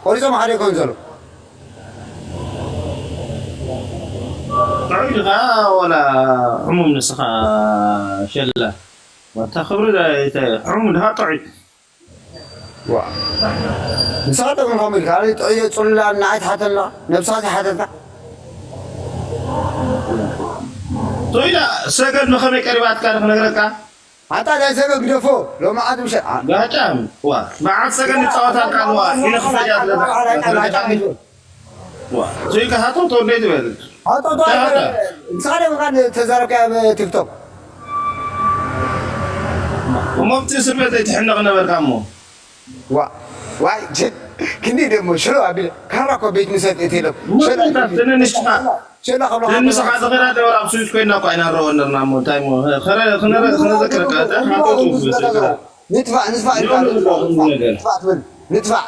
ቆሪጾም ሓደ ይኮን ዘሎ። ጥዑይ ድኻ ወላ ሕሙም ንስኻ ሸላ ወታ ክብሪ ሕሙም ድኻ ጥዑይ ንስኻ ጠቕሚ ከምኡ ኢልካ ኣነ ጥዑይ ጽሉላ ንዓይ ትሓተላ ነብስኻ ዘይሓተልካ ጥዑይ ሰገድ መኸመይ ቀሪባትካ ክነግረካ ሓታ ናይ ሰበ ግደፎ ሎማዓት ምሸ ጋጫም ዋ መዓት ሰገን ይፃወታልካ ኣለዋ ኢለ ክፈጃ ስለዘይካ ሃተውቶ እንዴት ይበል ንስኻ ደምኻ ተዛረብካ ኣብ ቲክቶክ እሞ ብቲ እስር ቤት ዘይትሕነቕ ነበርካ እሞ ዋይ ክንዲ ደሞ ሽሎ ኣቢለ ካራ እኮ ቤት ምሰጥ እትኢሎም ትንንሽኻ ሸላ ከብሎ ንስኻ ዝኸዳ ደወር ኣብ ስዊስ ኮይና እኳ ኢና ንረኦ ነርና እሞ እንታይ እሞ ክነዘክረካ ንጥፋእ ንጥፋእ ንጥፋእ ትብል ንጥፋእ